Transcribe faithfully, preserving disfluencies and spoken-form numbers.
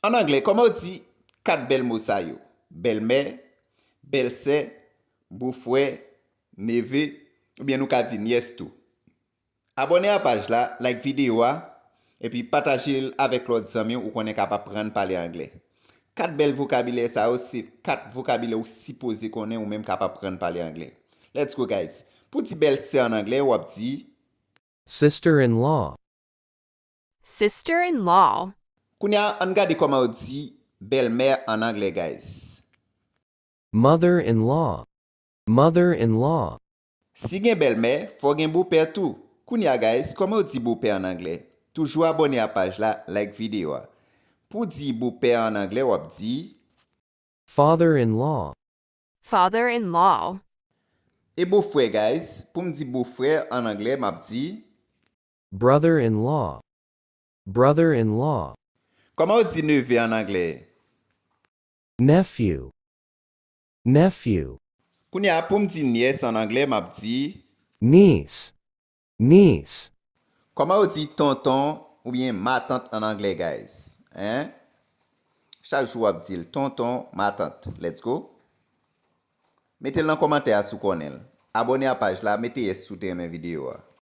An anglè, kòman w di kat bèl mo sa yo? Bèlmè, bèlsè, bofrè, neve, oubyen nou ka di nyès tou. Abòne a paj la, like videyo a, epi pataje l avèk lòt zanmi w ou konnen k ap aprann pale anglè. Kat bèl vokabilè sa yo se kat vokabilè ou sipoze konnen ou menm k ap aprann pale anglè. Let's go, guys. Pou di bèlsè an anglè, w ap di, Sister-in-law. Sister-in-law. Kounye a, ann gade kòman yo di bèlmè an anglè, guys. Mother-in-law. Mother-in-law. Si gen bèlmè, fò gen bopè tou. Kounye a, guys, kòman yo di bopè an anglè? Toujou abòne a paj la, like videyo a. Pou di bopè an anglè, w ap di, Father-in-law. Father-in-law. E bofrè, guys? Pou m di bofrè an anglè, m ap di, Brother-in-law. Brother-in-law. Kòman yo di neve an anglè? Nephew. Nephew. Kounye a, pou m di nyès an anglè, m ap di, Niece. Niece. Kòman yo di tonton oubyen matant an anglè, guys? Hein? Chak jou w ap di l, tonton, matant. Let's go. Mete l nan kòmantè a si w konnen l. Abòne a paj la, mete yes si w te renmen videyo a.